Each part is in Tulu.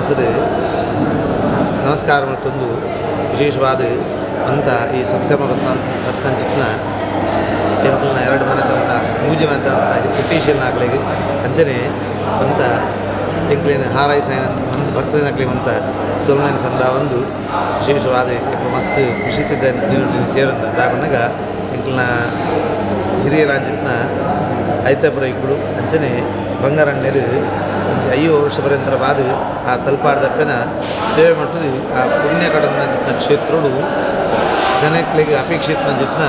ಮನಸ್ಸು ನಮಸ್ಕಾರ ಮಲ್ತೊಂದು ವಿಶೇಷವಾದ ಅಂತ ಈ ಸತ್ಕರ್ಮ ರತ್ನಂಚಿತ್ನ ಎಂಕಲ್ನ ಎರಡು ಮನೆತನದ ಮೂಜಿ ಮನೆತನದ ಹಿತೈಷಿನಾಕ್ಲೆಗ್ ಅಂಚನೆ ಅಂತ ಎಂಕ್ಲೆನ ಹಾರೈಸಾಯಿನಂತ ಮಂತ್ ಭಕ್ತನಕ್ಲೆ ಮಂತ ಸೊಲ್ಮೆನ್ ಸಂದಾವೊಂದು ವಿಶೇಷವಾದ ಎಂಕ್ಲು ಮಸ್ತ್ ಖುಷಿತಿದ್ದ ಸೇರಂದ ದಾಪನಗ ಎಂಕ್ಲ್ನ ಹಿರಿಯ ರಾಜ್ಯತ್ನ ಐತಾಪುರ ಇಕ್ಕುಳು ಅಂಚನೆ ಬಂಗಾರಣ್ಣರು ಒಂಜಿ 5 ವರ್ಷ ಪರ್ಯಂತರ ಬಾದ್ ಆ ತಲ್ಪಾಡ್ದಪ್ಪೆನ ಸೇವೆ ಮಟ್ಟದ ಆ ಪುಣ್ಯ ಕಡನ ಜಿತ್ನ ಕ್ಷೇತ್ರಡು ಜನಕ್ಲೆಗ್ ಅಪೇಕ್ಷಿತ ಜಿತ್ನ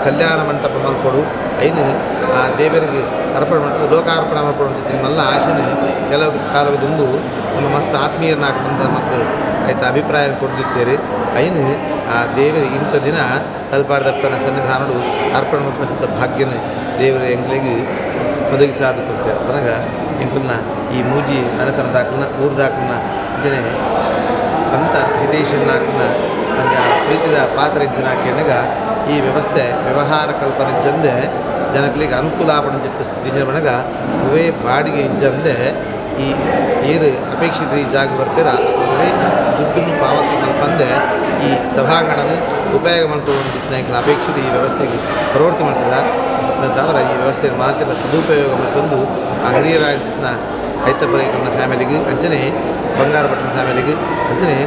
ಕಲ್ಯಾಣ ಮಂಟಪ ಮಲ್ಪೊಡು ಐನು ಆ ದೇವರಿಗೆ ಅರ್ಪಣೆ ಮಲ್ಪೊಡು ಲೋಕಾರ್ಪಣೆ ಮಲ್ಪೊಡು ಅಂಚಿತ್ತಿನ ಮಲ್ಲ ಆಶೆನ್ ಕೆಲವು ಕಾಲದ ದುಂಬು ನಮ್ಮ ಮಸ್ತ್ ಆತ್ಮೀಯರ್ನಾಕುಲು ನಮಕ್ ಐತ ಅಭಿಪ್ರಾಯ ಕೊಡ್ದಿತ್ತೇರು ಐನು ಆ ದೇವರಿಗೆ ಇಂಥ ದಿನ ತಲ್ಪಾಡ್ದಪ್ಪನ ಸನ್ನಿಧಾನಡು ಅರ್ಪಣೆ ಮಲ್ಪುನ ಭಾಗ್ಯನ ದೇವರ ಎಂಕ್ಲೆಗ್ ಒದಗಿಸಾದ್ ಕೊಡ್ತಾರೆ. ಅಪನಗ ಎಂಕುಲ್ನ ಈ ಮೂಜಿ ಮನೆತನ ದಾಕಲ್ನ ಊರು ದಾಕಲ್ನ ಅಂಚನೆ ಅಂತ ಹಿತೈಷಿನಾಕಲ್ನ ಅಂಚ ಪ್ರೀತಿದ ಪಾತ್ರ ಇಂಚಿನ ಈ ವ್ಯವಸ್ಥೆ ವ್ಯವಹಾರ ಕಲ್ಪನೆ ಇಜ್ಜಂದೆ ಜನಕ್ಲೆಗ್ ಅನುಕೂಲ ಆಪುನಂಚಿತ್ತ ಸ್ಥಿತಿ ಪನಗ ಒವ್ವೇ ಬಾಡಿಗೆ ಇಜ್ಜಂದೆ ಈ ಏರು ಅಪೇಕ್ಷಿತ ಈ ಜಾಗ ಬರ್ಪೆರ ಒವ್ವೇ ದುಡ್ಡನ್ನು ಪಾವತಿ ಮಲ್ಪಂದೆ ಈ ಸಭಾಂಗಣನ್ ಉಪಯೋಗ ಮಲ್ಪೊಂದಿತ್ತಿನ ಎಂಕಲ್ನ ಅಪೇಕ್ಷಿತ ಈ ವ್ಯವಸ್ಥೆಗೆ ಪ್ರವೃತ್ತಿ ಮಲ್ತದ ಅಂಚಿತ್ತಿನ ತವರ ಈ ವ್ಯವಸ್ಥೆ ಮಾತೆಲ್ಲ ಸದುಪಯೋಗ ಮಲ್ತೊಂದು ಆ ಹಿರಿಯರ ಅಂಚಿತ್ತಿನ ಐತಪುರ ಫ್ಯಾಮಿಲಿಗೆ ಅಂಚನೆ ಬಂಗಾರಪಟ್ಟಣ ಫ್ಯಾಮಿಲಿಗೆ ಅಂಚನೆ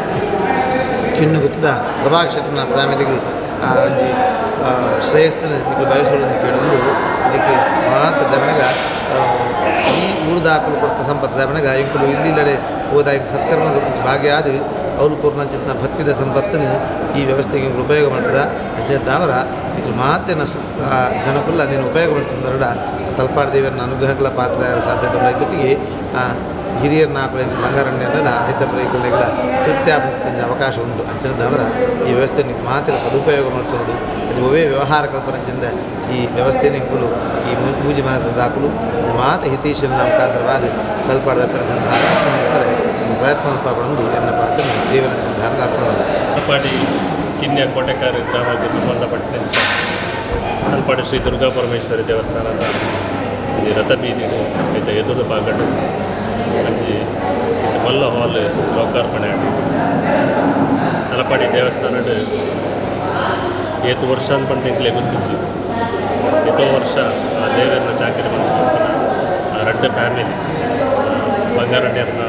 ಕಿನ್ನು ಗುತ್ತದ ಪ್ರಭಾಕ್ಷೇತ್ರನ ಫ್ಯಾಮಿಲಿಗೆ ಒಂಜಿ ಶ್ರೇಯಸ್ಸನ್ನು ನಿಕುಲು ಬಯಸೋಡು ಕೇಳೊಂದು ಇದಕ್ಕೆ ಮಾತ ದಮನಗ ಈ ಊರುದಾಕಲು ಕೊರ್ತ ಸಂಪತ್ತು ದಮನಗ ಎಂಕುಲು ಇಲ್ಲಿಲ್ಲಡೆ ಹೋದ ಎಂಕ್ ಸತ್ಕರ್ಮ ಒಂಜಿ ಭಾಗ್ಯ ಆದ್ ಅವ್ಲು ಕೊರ್ನಂಚಿತ್ತಿನ ಭಕ್ತಿದ ಸಂಪತ್ತನ್ನು ಈ ವ್ಯವಸ್ಥೆಗೆ ಎಂಕುಲು ಉಪಯೋಗ ಮಲ್ತದ ಅಂಚ ದಾವರ ನಿಕುಲು ಮಾತೆನ ಜನಕುಲ್ಲ ನೀನು ಉಪಯೋಗ ಮಲ್ತೊಂದರಡ ತಲ್ಪಾಡ್ ದೇವರನ್ನ ಅನುಗ್ರಹಗಳ ಪಾತ್ರ ಸಾಧ್ಯತೆ ಉಂಡು. ಐತೊಟ್ಟಿಗೆ ಹಿರಿಯರ್ನಾಕುಲು ಎಂಕ್ ಬಂಗಾರಣ್ಣೆರ್ನೆಲ ಐತಪ್ರ ಇಕುಲೆಗ್ಲ ತೃಪ್ತಿ ಆಪುನ ಅವಕಾಶ ಉಂಡು. ಅಂಚಿನ ದಾವರ ಈ ವ್ಯವಸ್ಥೆ ಮಾತೆಲ ಸದುಪಯೋಗ ಮಲ್ತೊನೊಡು ಅದು ಒವ್ವೇ ವ್ಯವಹಾರ ಕಲ್ಪನೆ ಈ ವ್ಯವಸ್ಥೆನ್ ಎಂಕುಲು ಈ ಮೂಜಿ ಮನೆತ ದಾಕುಲು ಅದು ಮಾತ ಹಿತೈಷಿನ ಮುಖಾಂತರವಾದ್ ತಲ್ಪಾಡ್ದಪ್ಪನ ಸನ್ನಿಧಾನ ಪ್ರಯತ್ನ ಮಲ್ಪೊಡೊಂದು ಎನ್ನ ಪಾತ್ರ ದೇವರ ಸನ್ನಿಧಾನಕ್ಕೆ ಅರ್ಪಣೆ ಮಲ್ಪುವೆ. ತಲಪಾಡಿ ಕಿನ್ಯ ಕೋಟೆಕಾರು ಗ್ರಾಮಕ್ಕೆ ಸಂಬಂಧಪಟ್ಟಂಚ ತಲಪಾಡಿ ಶ್ರೀ ದುರ್ಗಾ ಪರಮೇಶ್ವರಿ ದೇವಸ್ಥಾನದ ಈ ರಥ ಬೀದಿಡು ಐತ ಎದುರು ಭಾಗಡು ಒಂಜಿ ಇತ್ತೆ ಮಲ್ಲ ಹಾಲ್ ಲೋಕಾರ್ಪಣೆ ಆಂಡ್. ತಲಪಾಡಿ ದೇವಸ್ಥಾನಡ್ ಏತ್ ವರ್ಷ ಅಂದ್ ಎಂಕ್ಲೆ ಗೊತ್ತಿಜ್ಜಿ. ಏತೋ ವರ್ಷ ಆ ದೇವೆರ್ನ ಚಾಕರಿ ಮಲ್ತುನಂಚಿನ ಆ ರಡ್ಡ್ ಫ್ಯಾಮಿಲಿ, ಬಂಗಾರಣ್ಯರ್ನ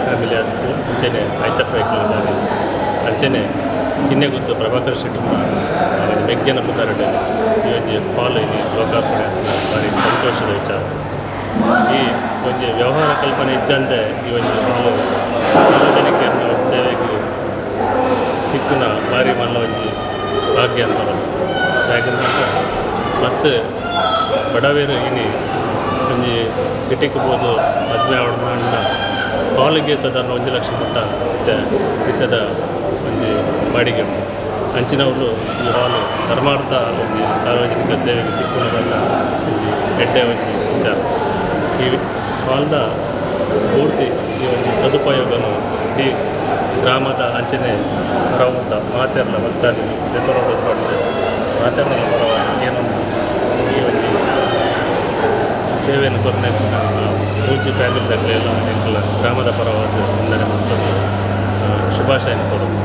ಫ್ಯಾಮಿಲಿ ಆದಿಪ್ಪು, ಅಂಚನೆ ಐತಪ್ಪ ಫ್ಯಾಮಿಲಿ, ಅಂಚನೆ ಕಿನ್ಯಗುತ್ತು ಪ್ರಭಾಕರ್ ಶೆಟ್ಟರ್ನ ಒಂಜಿ ಮೆಗ್ಗೆನ ಪುದರ್ಡ್ ಈ ಒಂಜಿ ಹಾಲ್ ಇನಿ ಲೋಕಾರ್ಪಣೆ ಆತುನ ಬಾರಿ ಸಂತೋಷದ ವಿಚಾರ. ಈ ಒಂಜಿ ವ್ಯವಹಾರ ಕಲ್ಪನೆ ಇಜ್ಜಂದೆ ಈ ಒಂಜಿ ಹಾಲು ಸಾರ್ವಜನಿಕರನ್ನ ಒಂಜಿ ಸೇವೆಗೆ ತಿಕ್ಕುನ ಬಾರಿ ಮಲ್ಲ ಒಂಜಿ ಭಾಗ್ಯ ಅಂತ. ದಾಯೆಗಂತ ಮಸ್ತ್ ಬಡವೆರ್ ಇನಿ ಒಂಜಿ ಸಿಟಿಗೆ ಪೋದು ಮದ್ಮೆ ಆವೊಡು ಹಾಲಿಗೆ ಸಾಧಾರಣ 1 ಲಕ್ಷ ಮುಟ್ಟ ಇತ್ತೆ ಇತ್ತೆದ ಒಂಜಿ ಬಾಡಿಗೆ ಉಂಡು. ಅಂಚಿನವುಲು ಈ ಹಾಲು ಧರ್ಮಾರ್ಥ ಒಂಜಿ ಸಾರ್ವಜನಿಕ ಸೇವೆಗೆ ತಿಕ್ಕುನ ಒಂಜಿ ಎಡ್ಡೆ ಒಂಜಿ ವಿಚಾರ. ಈ ಹಾಲ್ದ ಪೂರ್ತಿ ಈ ಒಂಜಿ ಸದುಪಯೋಗನು ಈ ಗ್ರಾಮದ ಅಂಚನೆ ಪರವುದ ಮಾತೆರ್ಲ ಭಕ್ತಾದಿಲು ದೆತೊನೊಡು ಪಂದ್ ಮಾತೆರ್ನ ಪರವಾಗಿ ಏನೊಂದು ಈ ಒಂಜಿ ಸೇವೆಯನ್ನು ಕೊರ್ನಂಚಿನ ಮೂಜಿ ಫ್ಯಾಮಿಲಿದಕ್ಲೆಲ ಎಂಕಲ್ನ ಗ್ರಾಮದ ಪರವಾದ್ ವಂದನೆ ಮಲ್ತೊಂದು ಶುಭಾಶಯನ ಕೊರೊಂದು.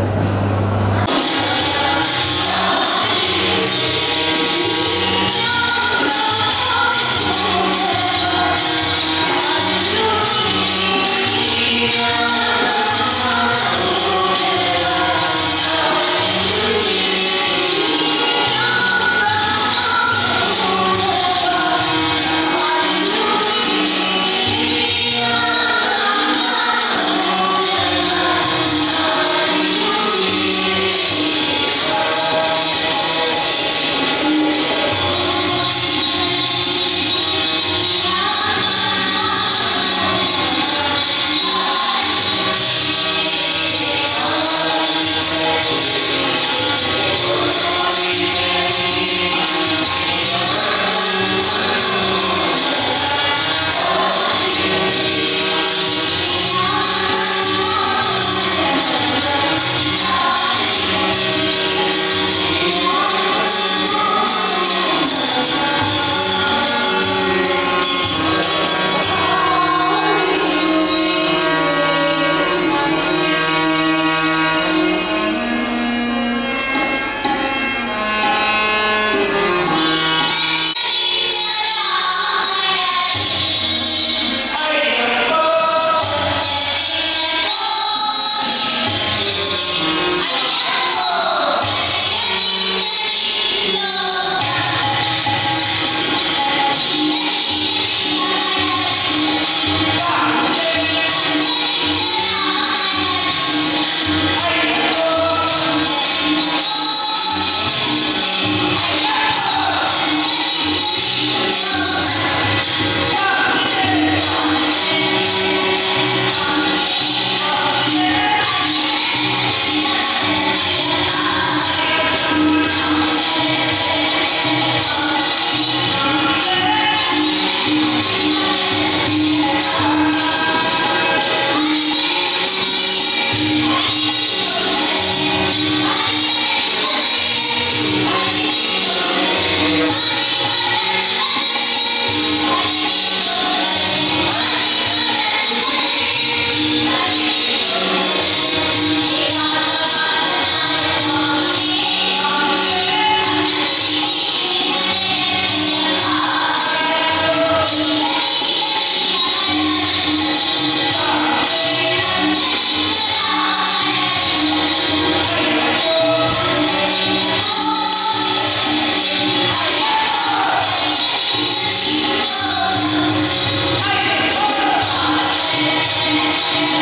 Thank you.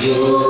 Yeah.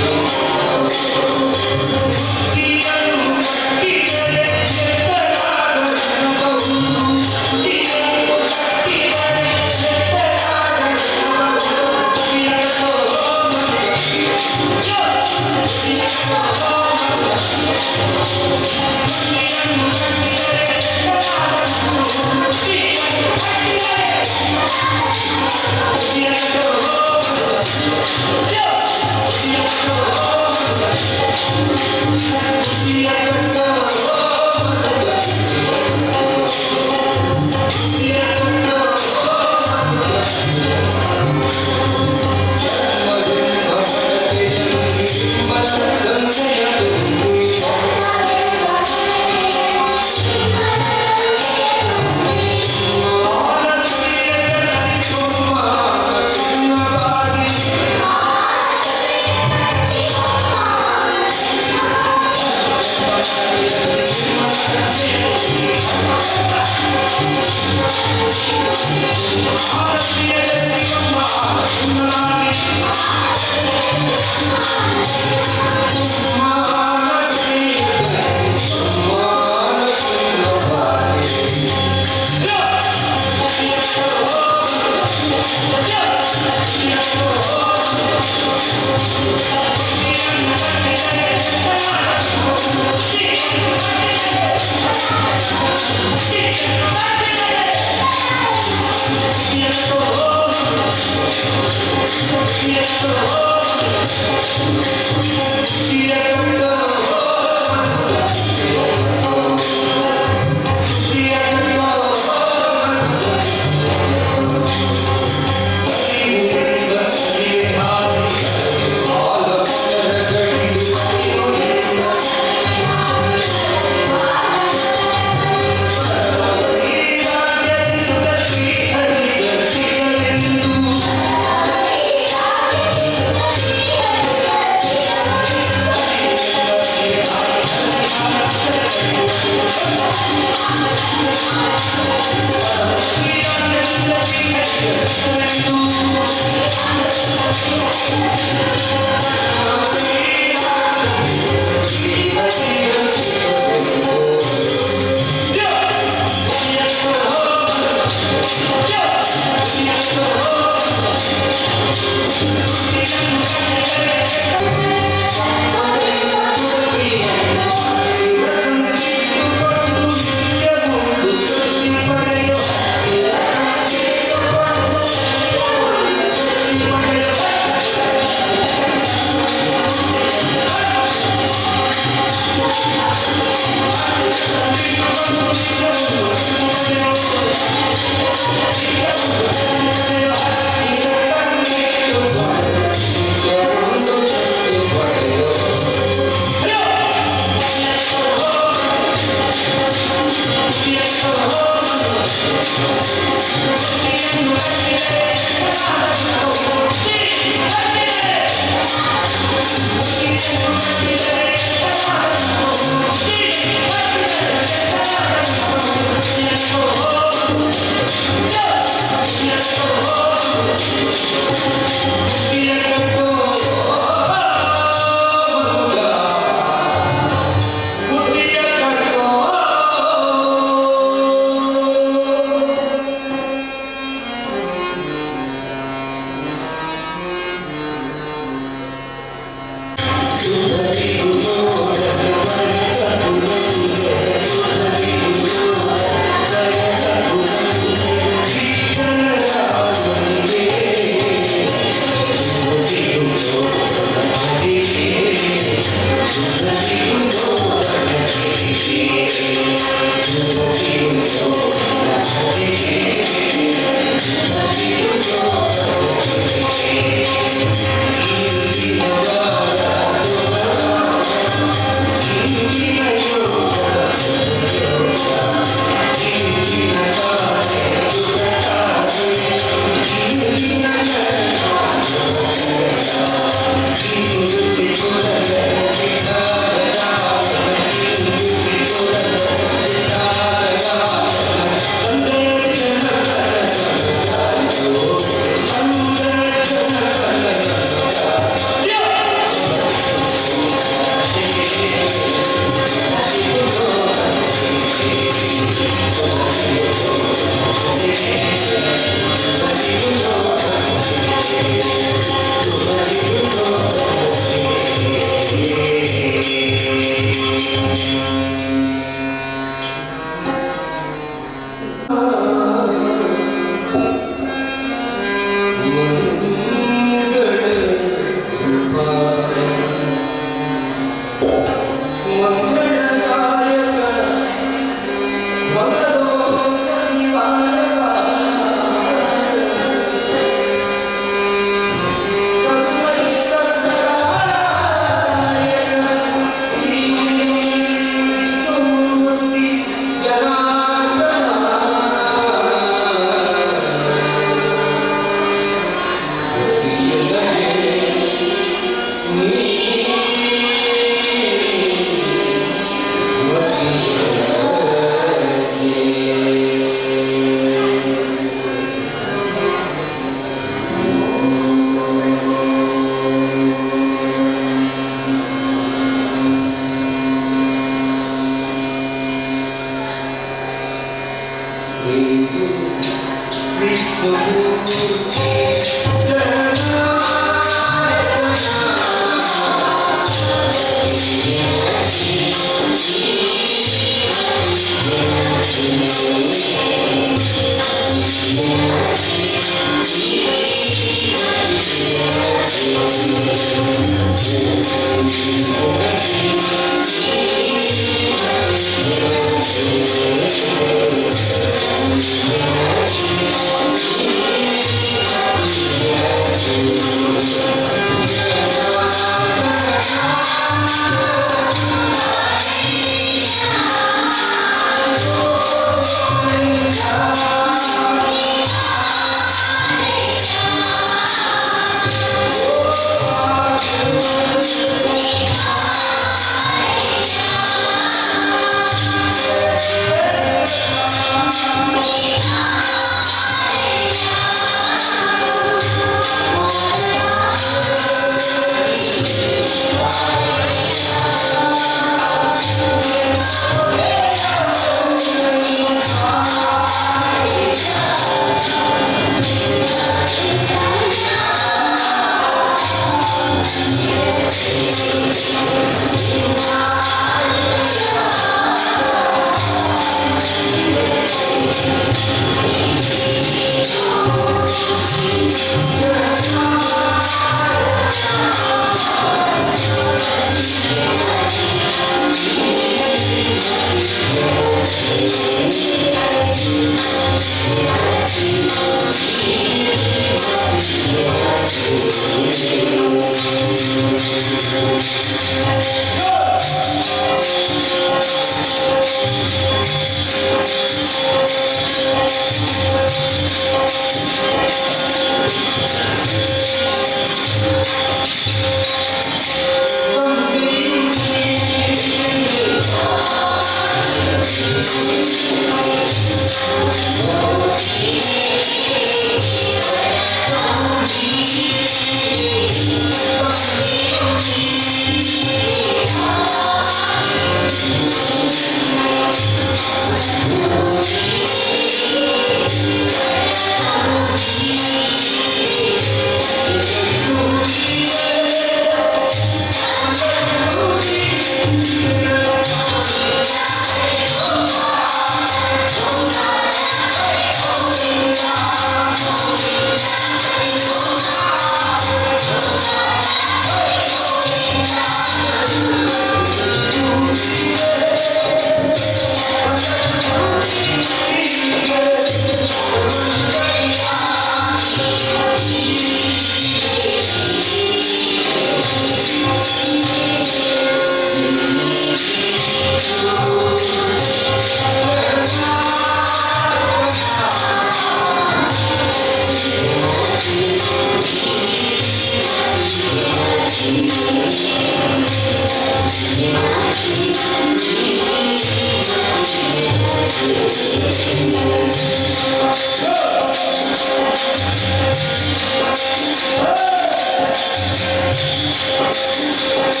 Yeah.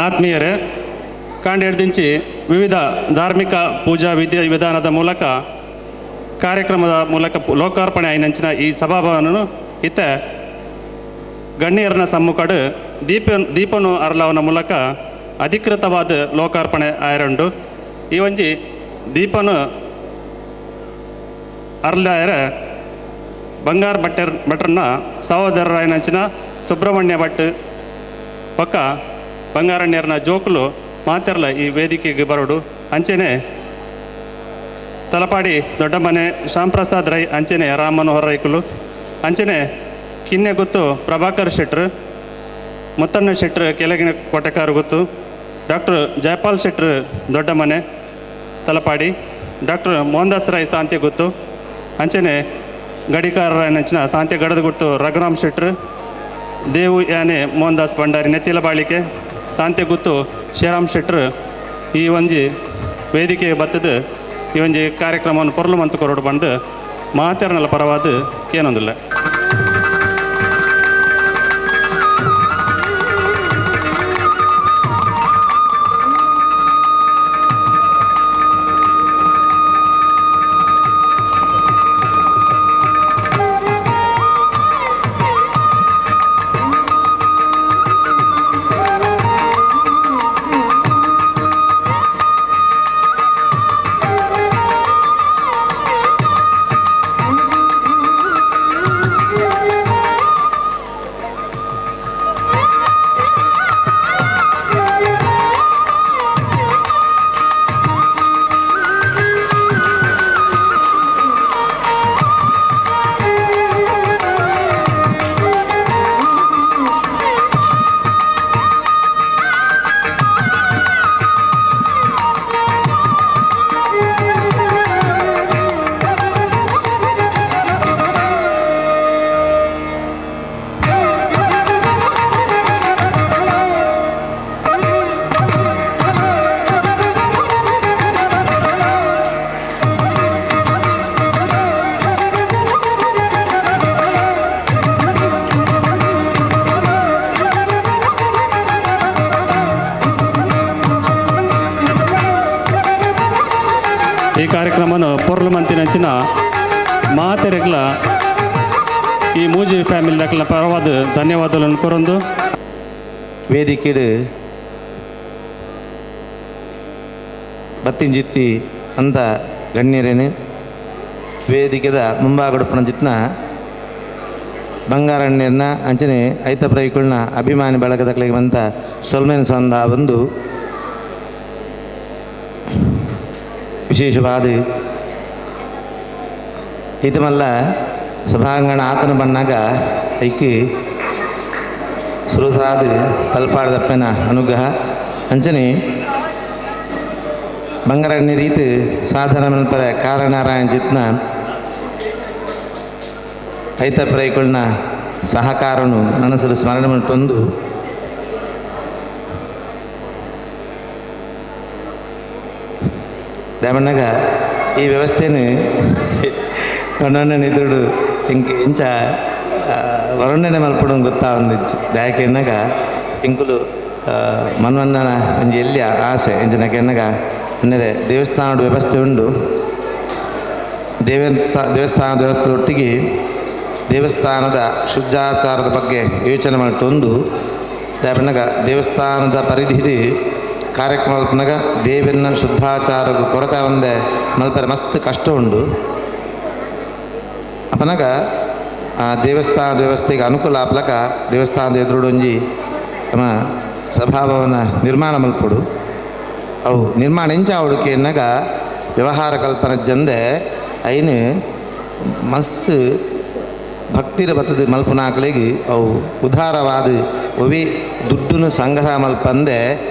ಆತ್ಮೀಯರೇ, ಕಾಂಡೇಡ್ದಿಂಚಿ ವಿವಿಧ ಧಾರ್ಮಿಕ ಪೂಜಾ ವಿಧಿ ವಿಧಾನದ ಮೂಲಕ ಕಾರ್ಯಕ್ರಮದ ಮೂಲಕ ಲೋಕಾರ್ಪಣೆ ಆಯಿನಂಚಿನ ಈ ಸಭಾಭವನನು ಇತ್ತ ಗಣ್ಯರನ ಸಮ್ಮುಖಡು ದೀಪನು ಅರ್ಲವನ ಮೂಲಕ ಅಧಿಕೃತವಾದ ಲೋಕಾರ್ಪಣೆ ಆಯರಂಡು. ಈ ಒಂಜಿ ದೀಪನು ಅರ್ಲಾಯರ ಬಂಗಾರ ಭಟ್ರನ್ನ ಸಹೋದರರಾಯನಂಚಿನ ಸುಬ್ರಹ್ಮಣ್ಯ ಭಟ್ ಪಕ್ಕ ಬಂಗಾರಣ್ಯರನ ಜೋಕುಲು ಮಾತೆರ್ಲ ಈ ವೇದಿಕೆಗೆ ಬರೋಡು. ಅಂಚೆನೆ ತಲಪಾಡಿ ದೊಡ್ಡಮನೆ ಶ್ಯಾಮಪ್ರಸಾದ್ ರೈ, ಅಂಚೆನೆ ರಾಮ್ ಮನೋಹರ್ ರೈಕುಲು, ಅಂಚೆನೆ ಕಿನ್ನೆ ಗುತ್ತು ಪ್ರಭಾಕರ್ ಶೆಟ್ರು, ಮುತ್ತಣ್ಣ ಶೆಟ್ರು ಕೆಳಗಿನ ಕೋಟೆಕಾರು ಗುತ್ತು, ಡಾಕ್ಟರ್ ಜಯಪಾಲ್ ಶೆಟ್ರು ದೊಡ್ಡಮನೆ ತಲಪಾಡಿ, ಡಾಕ್ಟರ್ ಮೋಹನ್ ದಾಸ್ ರೈ ಶಾಂತಿ ಗುತ್ತು, ಅಂಚೆನೆ ಗಡಿಕಾರರಾಯನಂಚಿನ ಶಾಂತಿ ಗಡದ ಗುತ್ತು ರಘುರಾಮ್ ಶೆಟ್ರು, ದೇವು ಯಾನೆ ಮೋಹನ್ ದಾಸ್ ಭಂಡಾರಿ ನೆತ್ತಿಲ ಬಾಳಿಕೆ, ಶಾಂತಿ ಗುತ್ತು ಶ್ರೀರಾಮ್ ಶೆಟ್ರು ಈ ಒಂಜಿ ವೇದಿಕೆ ಬತ್ತದ ಈ ಒಂಜಿ ಕಾರ್ಯಕ್ರಮವನ್ನು ಪೊರ್ಲು ಮಂತು ಕೊರಡು ಬಂದು ಮಾತೆರ್ನಲ ಪರವಾದ ಕೇನೊಂದಿಲ್ಲ. ಈ ಕಾರ್ಯಕ್ರಮನು ಪೊರ್ಲು ಮಂತಿನಂಚಿನ ಮಾತೆರೆಗ್ಲ ಈ ಮೂಜಿ ಫ್ಯಾಮಿಲಿ ದಕ್ಲ ಪರವಾದ ಧನ್ಯವಾದಗಳನ್ನು ಕೊರೊಂದು. ವೇದಿಕೆಡು ಬತ್ತಿಂಜಿತ್ತಿ ಅಂತ ಗಣ್ಯರೇನು ವೇದಿಕೆದ ಮುಂಭಾಗಡುಪ್ಪನ ಜಿತ್ನ ಬಂಗಾರಣ್ಯರ್ನ ಅಂಚನೆ ಐತ ಪ್ರೈಕುಳ್ನ ಅಭಿಮಾನಿ ಬಳಗದಕ್ಲಿಗೆ ಬಂತ ಸೊಲ್ಮೆನ್ ಸಂದ ಬಂದು ವಿಶೇಷವಾದ ಇದಮಲ್ಲ ಸಭಾಂಗಣ ಆತನ ಬಣ್ಣಾಗ ಐಕಿ ಸುರುಸಾದ ತಲ್ಪಾಡದಪ್ಪನ ಅನುಗ್ರಹ ಅಂಚನೆ ಬಂಗಾರಣ್ಯ ರೀತಿ ಸಾಧನ ಮನ್ಪರ ಕಾರನಾರಾಯಣ ಚಿತ್ನ ಐತ ಪ್ರೈಕುಳ್ನ ಸಹಕಾರನು ನನಸಲು ಸ್ಮರಣೆ ಮಲ್ಪೊಂದು ದೇವಣ್ಣಗ ಈ ವ್ಯವಸ್ಥೆನು ಒಂದೊಂದನೆ ಎದುರುಡು ಇಂಕ ಇಂಚ ವರ್ಣನೆ ಮಲ್ಪಡು ಗೊತ್ತಾವಂದಿಚ್ಚು. ದಾಯಕೆನ್ನಗ ಇಂಕುಲು ಮನ್ವನ್ನನ ಒಂಜಿ ಎಲ್ಲಿ ಆಸೆ ಇಂಚಿನಕೆನ್ನಗ ಅಂದರೆ ದೇವಸ್ಥಾನದ ವ್ಯವಸ್ಥೆ ಉಂಡು. ದೇವಸ್ಥಾನದ ವ್ಯವಸ್ಥೆ ಒಟ್ಟಿಗೆ ದೇವಸ್ಥಾನದ ಶುದ್ಧಾಚಾರದ ಬಗ್ಗೆ ಯೋಚನೆ ಮಾಡಿಕೊಂಡು ದೇವಣ್ಣಗ ದೇವಸ್ಥಾನದ ಪರಿಧಿ ಕಾರ್ಯಕ್ರಮ ಮಲ್ಪನಾಗ ದೇವರನ್ನ ಶುದ್ಧಾಚಾರಕ್ಕೂ ಕೊರತೆ ಒಂದೇ ಮಲ್ಪರೆ ಮಸ್ತ್ ಕಷ್ಟ ಉಂಡು. ಅಪನಗ ಆ ದೇವಸ್ಥಾನದ ವ್ಯವಸ್ಥೆಗೆ ಅನುಕೂಲ ಆಪ್ಲಕ ದೇವಸ್ಥಾನದ ಎದುರುಡೊಂಜಿ ನಮ್ಮ ಸಭಾಭವನ ನಿರ್ಮಾಣ ಮಲ್ಪಡು. ಅವು ನಿರ್ಮಾಣ ಎಂಚ ಅವಡುಕೆ ಎನ್ನಗ ವ್ಯವಹಾರ ಕಲ್ಪನೆ ಜಂದೆ ಐನು ಮಸ್ತ್ ಭಕ್ತಿರ ಬತ್ತದ ಮಲ್ಪನಾಕಲಿಗೆ ಅವು ಉದಾರವಾದ ಒವಿ ದುಡ್ಡುನು ಸಂಗ್ರಹ ಮಲ್ಪಂದೆ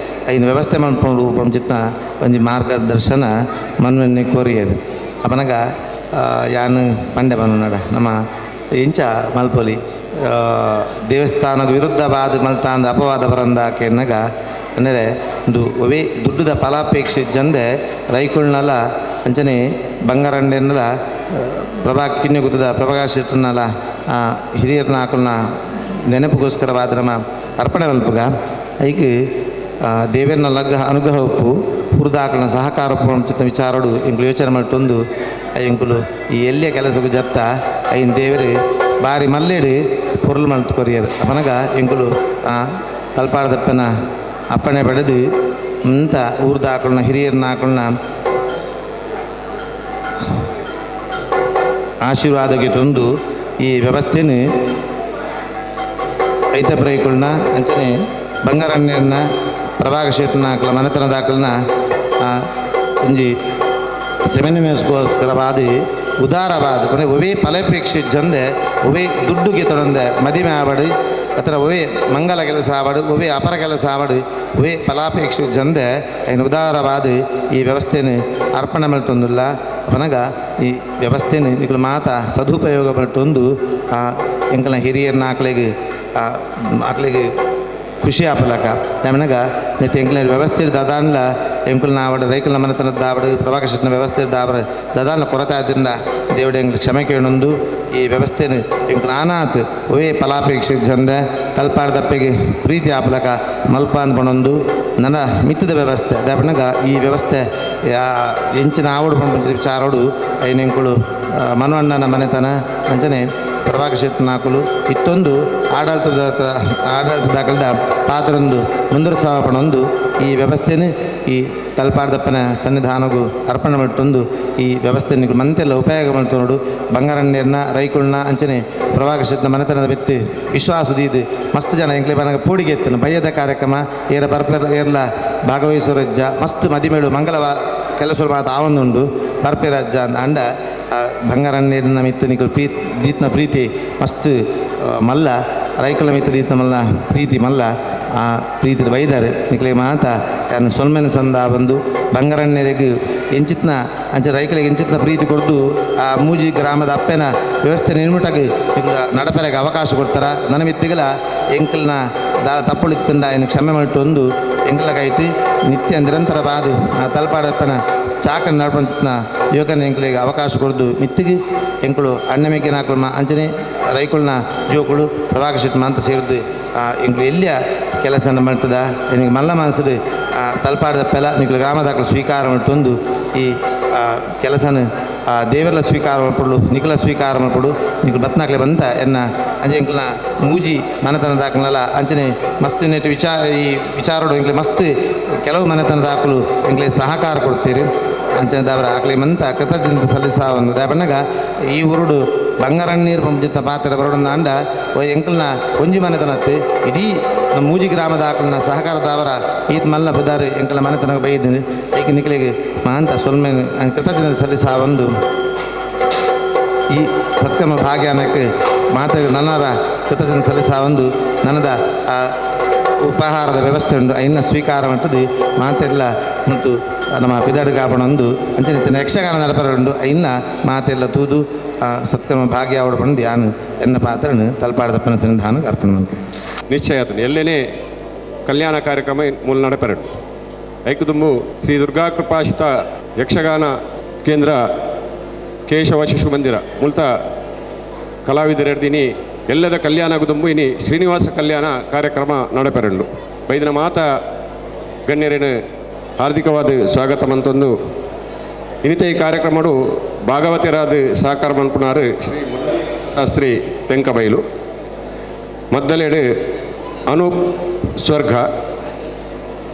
ಐನು ವ್ಯವಸ್ಥೆ ಮಲ್ಪೊಂಡು ಪಂಚಿತ್ನ ಒಂಜಿ ಮಾರ್ಗದರ್ಶನ ಮನ್ವನ್ನೆ ಕೋರಿಯದು. ಅಪನಗ ಯಾನು ಪಂಡೆ ಮನ್ವನಡ ನಮ್ಮ ಇಂಚ ಮಲ್ಪೊಲಿ ದೇವಸ್ಥಾನದ ವಿರುದ್ಧವಾದ ಮಲ್ತಾಂದ ಅಪವಾದ ಬರಂದ ಕೆನ್ನಗ ಅಂದರೆ ಒಂದು ಒವೆ ದುಡ್ಡುದ ಫಲಾಪೇಕ್ಷೆ ಜಂದೆ ರೈಕುಳ್ನಲ ಅಂಚನೆ ಬಂಗಾರಂಡೆನಲ ಪ್ರಭಾ ಕಿನ್ನೆ ಗುತ್ತದ ಪ್ರಭಾಕರ್ ಶೆಟ್ಟರ್ನಲ ಹಿರಿಯರ್ನ ಆಕುಲ್ನ ನೆನಪುಗೋಸ್ಕರವಾದ ನಮ್ಮ ಅರ್ಪಣೆ ಮಲ್ಪುಗ ಐಕ್ ದೇವರನ್ನ ಲಗ್ಗ ಅನುಗ್ರಹ ಉಪ್ಪು ಹುರಿದಾಕಲನ ಸಹಕಾರ ಉಪ್ಪು ವಿಚಾರಡು ಎಂಕುಲು ಯೋಚನೆ ಮಲ್ತೊಂದು ಎಂಕುಲು ಈ ಎಲ್ಲಿಯ ಕೆಲಸಕ್ಕೂ ಜತ್ತ ಐನ್ ದೇವರು ಬಾರಿ ಮಲ್ಲೇಡು ಪೊರ್ಲು ಮಲ್ತು ಕೊರಿಯರು ಅಪನಗ ಎಂಕುಲು ತಲ್ಪಾಡದಪ್ಪನ ಅಪ್ಪಣೆ ಪಡೆದು ಅಂತ ಊರ್ದಾಕಲ್ನ ಹಿರಿಯರನ್ನ ಹಾಕೊಳ್ಳ ಆಶೀರ್ವಾದಕ್ಕೆ ತಂದು ಈ ವ್ಯವಸ್ಥೆನ ರೈತ ಪ್ರೈಕುಲ್ನ ಅಂಚನೆ ಬಂಗಾರಣ್ಯನ ಪ್ರಭಾಗ ಶೆಟ್ಟನ ಆಕಲ ಮನೆತನ ದಾಖಲನ ಒಂಜಿ ಶ್ರಮನಿಮೇಸ್ಗೋಸ್ಕರವಾದ ಉದಾರವಾದ ಕೊನೆ ಒವೇ ಫಲಾಪೇಕ್ಷೆ ಜಂದೆ ಒವೇ ದುಡ್ಡುಗೆ ತೊಡಂದೆ ಮದಿಮೆ ಆವಡು ಅಥವಾ ಒವೇ ಮಂಗಲ ಕೆಲಸ ಆವಡು ಒವೇ ಅಪರ ಕೆಲಸ ಆವಡು ಒವೇ ಫಲಾಪೇಕ್ಷೆ ಜಂದೆ ಐನ ಉದಾರವಾದ ಈ ವ್ಯವಸ್ಥೆನ ಅರ್ಪಣೆ ಮಲ್ತೊಂದುಲ್ಲ ಪನಗ ಈ ವ್ಯವಸ್ಥೆನ ನಿಕುಲು ಮಾತ ಸದುಪಯೋಗ ಪಟ್ಟೊಂದು ಎಂಕಲ್ನ ಹಿರಿಯರ್ನ ಆಕಳಿಗೆ ಆಕಳಿಗೆ ಖುಷಿ ಆಪಲಕ ನಮನಗ ನೆಟ್ ಎಂಕಲ್ನ ವ್ಯವಸ್ಥೆ ದಾದಾನ್ಲ ಎಂಕುಲ್ನ ಆವಡ ರೈಕುಲ್ನ ಮನೆತನದ ದಾವಡು ಪ್ರಭಾಕರ್ ಶೆಟ್ಟಿನ ವ್ಯವಸ್ಥೆ ದಾವಡ ದಾದಾನ್ಲ ಕೊರತೆ ಆದ್ರಿಂದ ದೇವಡೆ ಎಂಕ್ಲು ಕ್ಷಮೆ ಕೇಳೊಂದು ಈ ವ್ಯವಸ್ಥೆನ ಎಂಕುಲು ಆನಾತ್ ಒವೇ ಫಲಾಪೇಕ್ಷೆ ಜಂದೆ ತಲ್ಪಾಡ್ದಪ್ಪೆಗೆ ಪ್ರೀತಿ ಆಪಲಕ ಮಲ್ಪ ಅಂದ್ಕೊಂಡೊಂದು ನನ್ನ ಮಿತ್ತದ ವ್ಯವಸ್ಥೆ ದಾಪನಗ ಈ ವ್ಯವಸ್ಥೆ ಎಂಚಿನ ಆವಡು ಪಂಪಂಚಿನ ವಿಚಾರೋಡು ಐನ ಎಂಕುಲು ಮನವಣ್ಣನ ಮನೆತನ ಅಂಚನೆ ಪ್ರಭಾಕರ್ ಶೆಟ್ಟಿನ ಆಕುಲು ಇತ್ತೊಂದು ಆಡಳಿತದ ದಾಖಲದ ಪಾತ್ರೊಂದು ಮುಂದುವರಿಸಪಣೊಂದು ಈ ವ್ಯವಸ್ಥೆನ ಈ ತಲ್ಪಾಡ್ದಪ್ಪನ ಸನ್ನಿಧಾನಗೂ ಅರ್ಪಣೆ ಮಟ್ಟೊಂದು ಈ ವ್ಯವಸ್ಥೆ ಮಂತೆಲ್ಲ ಉಪಯೋಗ ಮಾಡ್ತೋಡು ಬಂಗಾರಣ್ಣೀರ್ನ ರೈಕುಳ್ನ ಅಂಚನೆ ಪ್ರಭಾಕರ್ ಶೆಟ್ಟಿನ ಮನೆತನದ ಬೆತ್ತಿ ವಿಶ್ವಾಸ ದೀದು ಮಸ್ತ್ ಜನ ಎಂಕ್ಲೆ ಬನಗ ಪೂಡಿಗೆ ಎತ್ತನು ಬಯ್ಯದ ಕಾರ್ಯಕ್ರಮ ಏರ ಬರ್ಪೆರ ಏರ್ಲ ಭಾಗವಹಿಸುವ ರಜ್ಜ ಮಸ್ತ್ ಮದಿಮೇಳು ಮಂಗಲವ ಕೆಲಸ ಮಾತು ಆವೊಂದುಂಡು ಬರ್ಪೆರಜ್ಜ ಅಂಡ ಬಂಗಾರಣ್ಣೀರಿನ ಮಿತ್ತು ನಿಕುಲು ದೀತ್ನ ಪ್ರೀತಿ ಮಸ್ತ್ ಮಲ್ಲ ರೈಕುಲ ಮಿತ್ತು ದೀತ್ನ ಮಲ್ಲ ಪ್ರೀತಿ ಮಲ್ಲ ಆ ಪ್ರೀತಿ ಬೈದಾರೆ ನಿಕ್ಲೆ ಮಾತ ಯಾನ್ ಸೊಲ್ಮೆನ ಸಂದ ಬಂದು ಬಂಗಾರಣ್ಣರಿಗೆ ಎಂಚಿತ್ನ ಅಂಚೆ ರೈಕಲಿಗೆ ಎಂಚಿತ್ನ ಪ್ರೀತಿ ಕೊಡ್ದು ಆ ಮೂಜಿ ಗ್ರಾಮದ ಅಪ್ಪೆನ ವ್ಯವಸ್ಥೆ ನಿರ್ಮಿಟಾಗಿ ನಿಕ್ಲ ನಡಪರೆಗೆ ಅವಕಾಶ ಕೊಡ್ತಾರ ನನ್ನ ಮಿತ್ತಿಗಲ ಎಂಕಲ್ನ ದಾರ ತಪ್ಪುಳಿತ್ತಂಡ ಏನು ಕ್ಷಮೆ ಮಲ್ಟೊಂದು ಎಂಕಲ ಕೈತಿ ನಿತ್ಯ ನಿರಂತರ ಬಾದು ಆ ತಲ್ಪಾಡಪ್ಪನ ಚಾಕನ್ ನಡ್ಪಂಚಿತ್ನ ಯುವಕನ ಎಂಕಲಿಗೆ ಅವಕಾಶ ಕೊಡ್ದು ಮಿತ್ತಿಗೆ ಎಂಕುಳು ಅಣ್ಣಮೆಗ್ಗಿನ ಹಾಕುಲ್ಮ ಅಂಚನೆ ರೈಕುಲ್ನ ಜೋಕುಳು ಪ್ರಭಾಕರ್ ಶೆಟ್ಟಿ ಅಂತ ಸೇರಿದ್ದು ಎಂಕುಲು ಎಲ್ಲಿಯ ಕೆಲಸ ಮಲ್ಟದ ಎನಿಗೆ ಮಲ್ಲ ಮನಸ್ಸು ತಲ್ಪಾಡದಪ್ಪೆಲ್ಲ ನಿಕ್ಲು ಗ್ರಾಮದಾಕಲು ಸ್ವೀಕಾರ ಮಲ್ಟೊಂದು ಈ ಕೆಲಸನ ದೇವರ ಸ್ವೀಕಾರ ಮಲ್ಪಡು ನಿಖಲ ಸ್ವೀಕಾರ ಮಲ್ಪಡು ನಿಕ್ಲು ಬತ್ನಾಕ್ಲೆ ಬಂತ ಎನ್ನ ಅಂಚೆ ಎಂಕಲ್ನ ಮೂಜಿ ಮನೆತನ ದಾಖಲಲ್ಲ ಅಂಚನೆ ಮಸ್ತ್ ನೆಟ್ ವಿಚಾರ ಈ ವಿಚಾರೋಡು ಎಂಕ್ಲೆ ಮಸ್ತ್ ಕೆಲವು ಮನೆತನ ದಾಖಲು ಎಂಕ್ಲೆ ಸಹಕಾರ ಕೊಡ್ತೀರಿ ಅಂಚನೆ ದಾವರ ಆಕ್ಲೆ ಮಂತ ಕೃತಜ್ಞತೆ ಸಲ್ಲಿಸಾವನ್ನು ದಾಪಣ್ಣಗ ಈ ಊರುಡು ಬಂಗಾರಣ್ಣೀರು ಪಂಪಿತ ಪಾತ್ರ ಬರೋಡನ್ನ ಅಂಡ ಎಂಕಲ್ನ ಒಂಜಿ ಮನೆತನತ್ತು ಇಡೀ ನಮ್ಮ ಮೂಜಿ ಗ್ರಾಮದ ಆಕಲ್ನ ಸಹಕಾರ ದಾವರ ಈತ್ ಮಲ್ಲ ಬುದಾರು ಎಂಕಲ್ನ ಮನೆತನಕ್ಕೆ ಬೈದಿನಿ ಏಕೆ ನಿಕ್ಲೆಗೆ ಮಹಾಂತ ಸೊಲ್ಮೆ ಕೃತಜ್ಞತೆ ಸಲ್ಲಿಸಾವಂದು ಈ ಸತ್ಕರ್ಮ ಭಾಗ್ಯಾನಕ್ಕೆ ಮಾತ್ರ ನನ್ನರ ಕೃತಜ್ಞತೆ ಸಲ್ಲಿಸಾವಂದು ನನ್ನದ ಆ ಉಪಹಾರದ ವ್ಯವಸ್ಥೆ ಉಂಟು ಐನ ಸ್ವೀಕಾರ ಮಟ್ಟದು ಮಾತೆಲ್ಲ ಮತ್ತು ನಮ್ಮ ಪಿದಾಡು ಅಂಚನೆ ಇತ್ತಿನ ಯಕ್ಷಗಾನ ನಡಪರ ಉಂಡು ಐನ ಮಾತೆಲ್ಲ ತೂದು ಸತ್ಕರ್ಮ ಭಾಗ್ಯ ಅವಡು ಪಂಡು ಯಾನು ಎನ್ನ ಪಾತ್ರನು ತಲ್ಪಾಡದಪ್ಪನ ಸನ್ನಿಧಾನ ಅರ್ಪಣೆ ಮಾಡ್ತೀನಿ. ನಿಶ್ಚಯ ಆತನು ಎಲ್ಲೇನೆ ಕಲ್ಯಾಣ ಕಾರ್ಯಕ್ರಮ ಮೂಲ ನಡಪೆರಡು ಐಕುದುಂಬು ಶ್ರೀ ದುರ್ಗಾ ಕೃಪಾಶಿತ ಯಕ್ಷಗಾನ ಕೇಂದ್ರ ಕೇಶವ ಶಿಶು ಮಂದಿರ ಮುಲ್ತ ಕಲಾವಿದರೆಡ್ದಿನಿ ಎಲ್ಲದ ಕಲ್ಯಾಣ ಕುದುಂಬು ಇನಿ ಶ್ರೀನಿವಾಸ ಕಲ್ಯಾಣ ಕಾರ್ಯಕ್ರಮ ನಡಪೆರಂಡು ಬೈದಿನ ಮಾತ ಗಣ್ಯರೇನು ಹಾರ್ದಿಕವಾದ ಸ್ವಾಗತ ಮಂತೊಂದು ಇನ್ನಿತ ಈ ಕಾರ್ಯಕ್ರಮಡು ಭಾಗವತರಾದ ಸಹಕಾರ ಮನ್ಪುನಾರು ಶ್ರೀ ಶಾಸ್ತ್ರಿ ತೆಂಕಬೈಲು ಮದ್ದಲೇಡು ಅನೂಪ್ ಸ್ವರ್ಗ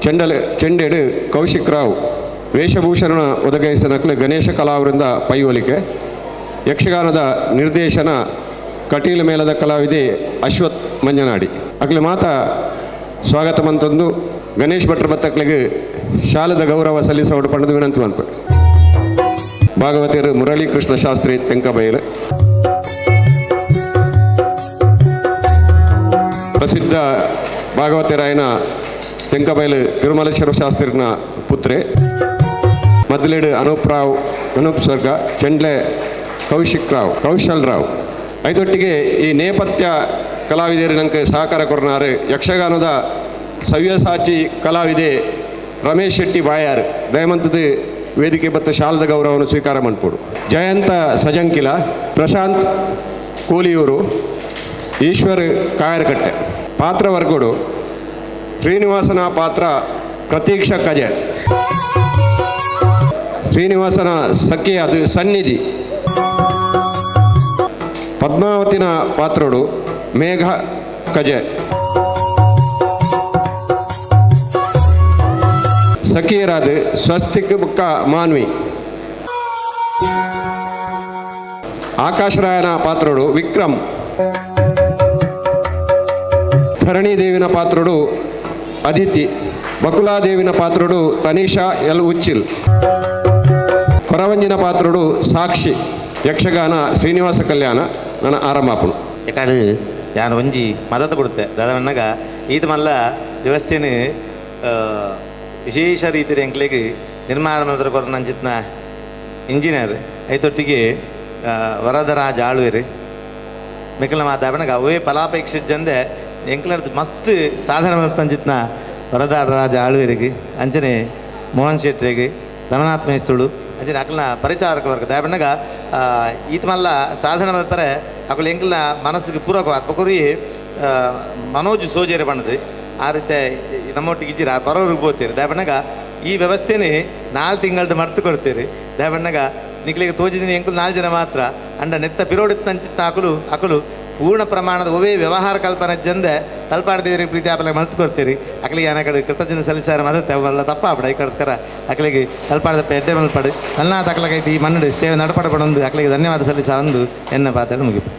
ಚೆಂಡೆಡು ಕೌಶಿಕ್ ರಾವ್ ವೇಷಭೂಷಣ ಒದಗಿಸಿದ ಗಣೇಶ ಕಲಾವರಿಂದ ಪೈವಲಿಕೆ ಯಕ್ಷಗಾನದ ನಿರ್ದೇಶನ ಕಟೀಲು ಮೇಳದ ಕಲಾವಿದೆ ಅಶ್ವಥ್ ಮಂಜನಾಡಿ ಅಕ್ಲೆ ಮಾತ ಸ್ವಾಗತ ಮಂತೊಂದು ಗಣೇಶ್ ಭಟ್ರ ಬತ್ತಕ್ಲಿಗೆ ಶಾಲದ ಗೌರವ ಸಲ್ಲಿಸುವ ಪಂಡದು ವಿನಂತಿ ಮನ್ಪು. ಭಾಗವತರು ಮುರಳಿ ಕೃಷ್ಣ ಶಾಸ್ತ್ರಿ ತೆಂಕಬೈಲು ಪ್ರಸಿದ್ಧ ಭಾಗವತರಾಯನ ತೆಂಕಬೈಲು ತಿರುಮಲೇಶ್ವರ ಶಾಸ್ತ್ರಿನ ಪುತ್ರೆ ಮದ್ದಲೇಡು ಅನೂಪ್ ರಾವ್ ಅನೂಪ್ ಸ್ವರ್ಗ ಚೆಂಡ್ಲೆ ಕೌಶಿಕ್ ರಾವ್ ಕೌಶಲ್ ರಾವ್ ಐತೊಟ್ಟಿಗೆ ಈ ನೇಪಥ್ಯ ಕಲಾವಿದರು ನಂಗೆ ಸಹಕಾರ ಕೊರ್ನಾರು ಯಕ್ಷಗಾನದ ಸವ್ಯಸಾಚಿ ಕಲಾವಿದೆ ರಮೇಶ್ ಶೆಟ್ಟಿ ಬಾಯಾರ್ ದಯಮಂತದ ವೇದಿಕೆ ಬತ್ತ ಶಾಲದ ಗೌರವವನ್ನು ಸ್ವೀಕಾರ ಮನ್ಪೋಡು. ಜಯಂತ ಸಜಂಕಿಲ, ಪ್ರಶಾಂತ್ ಕೋಲಿಯೂರು, ಈಶ್ವರ್ ಕಾಯರ್ಕಟ್ಟೆ ಪಾತ್ರವರ್ಗಡು ಶ್ರೀನಿವಾಸನ ಪಾತ್ರ ಪ್ರತೀಕ್ಷಾ ಕಜೆ. ಶ್ರೀನಿವಾಸನ ಸಖಿಯಾದ ಸನ್ನಿಧಿ. ಪದ್ಮಾವತಿನ ಪಾತ್ರಡು ಮೇಘ ಕಜೆ. ಸಖಿಯರಾದ ಸ್ವಸ್ತಿಕ್ ಬುಕ್ಕ ಮಾನ್ವಿ. ಆಕಾಶರಾಯನ ಪಾತ್ರಡು ವಿಕ್ರಮ್. ಧರಣಿ ದೇವಿನ ಪಾತ್ರಡು ಅದಿತಿ. ಬಕುಲಾದೇವಿನ ಪಾತ್ರಡು ತನಿಷಾ ಎಲ್ ಉಚ್ಚಿಲ್. ಕೊರವಂಜಿನ ಪಾತ್ರಡು ಸಾಕ್ಷಿ. ಯಕ್ಷಗಾನ ಶ್ರೀನಿವಾಸ ಕಲ್ಯಾಣ ನನ್ನ ಆರಂಭಾಪುನು. ಯಾಕಂದ್ರೆ ಯಾನ್ ಒಂಜಿ ಮದತ್ ಕೊಡುತ್ತೆ ದಾದವಣ್ಣಗ ಈತ ಮಲ್ಲ ವ್ಯವಸ್ಥೆನ ವಿಶೇಷ ರೀತಿಯ ಎಂಕ್ಲೆಗ್ ನಿರ್ಮಾಣ ಮಲ್ತರ ಕೊರ್ನಂಚಿತ್ನ ಇಂಜಿನಿಯರ್ ಐತೊಟ್ಟಿಗೆ ವರದರಾಜ ಆಳ್ವೇರು ಮೆಕ್ಕಲ ಮಾತಾಪಣಗ ಅವೇ ಫಲಾಪೇಕ್ಷೆ ಜಂದೆ ಎಂಕ್ಲರ್ದು ಮಸ್ತ್ ಸಾಧನೆ ಮಲ್ತಂಚಿತ್ನ ವರದರಾಜ ಆಳ್ವೇರಿಗೆ, ಅಂಚನೆ ಮೋಹನ್ ಶೆಟ್ರಿಗೆ, ರಮನಾಥ್ ಮೇಸ್ತುಳು, ಅಂಚನೆ ಅಕ್ಲನ ಪರಿಚಾರಕ ವರ್ಗ. ದಾಪಣಗ ಈತ ಮಲ್ಲ ಸಾಧನೆ ಮಲ್ಪರೆ ಅಕುಲು ಎಂಕ್ಲನ ಮನಸ್ಸಿಗೆ ಪೂರಕವಾದ ಬೊಕೊರಿ ಮನೋಜ್ ಸೋಜೇರಿ ಬಣ್ಣದು ಆ ರೀತಿ ನಮ್ಮೊಟ್ಟಿಗೆ ಇಜ್ಜಿರ ಬರೋರಿಗೆ ಬೋತೀರಿ. ದಾಪಣಗ ಈ ವ್ಯವಸ್ಥೆನೇ 4 ತಿಂಗಳದ್ದು ಮರ್ತು ಕೊಡ್ತೀರಿ. ದಾಪಣ್ಣಗ ನಿಕ್ಲಿಗೆ ತೋಜಿದಿನಿ ಎಂಕುಲು 4 ಜನ ಮಾತ್ರ ಅಂಡ ನೆತ್ತ ಪಿರೋಡಿತ್ತಂಚಿತ್ತ ಅಕುಲು ಅಕುಲು ಪೂರ್ಣ ಪ್ರಮಾಣದ ಒವೇ ವ್ಯವಹಾರ ಕಲ್ಪನೆ ಜಂದೆ ತಲ್ಪಾಡ್ದೇವರಿಗೆ ಪ್ರೀತಿ ಆಪಲ ಮಲ್ತು ಕೊಡ್ತೀರಿ. ಅಕಲಿಗೆ ಏನ ಕಡೆ ಕೃತಜ್ಞ ಸಲ್ಲಿಸಾರ ಮದತ್ತೆ ಅವೆಲ್ಲ ತಪ್ಪ ಆಪಡ ಈ ಕಡ್ಕರ ಅಕಲಿಗೆ ತಲ್ಪಾಡ್ದ ಎಡ್ಡೆ ಮಲ್ಪಾಡು ನನ್ನ ತಕಲಕೈತಿ ಈ ಮನ್ನಡು ಸೇವೆ ನಡಪಡ ಪಡೊಂದು ಅಕಲಿಗೆ ಧನ್ಯವಾದ ಸಲ್ಲಿಸ ಒಂದು ಎನ್ನ ಪಾತ್ರ ಮುಗಿಪು.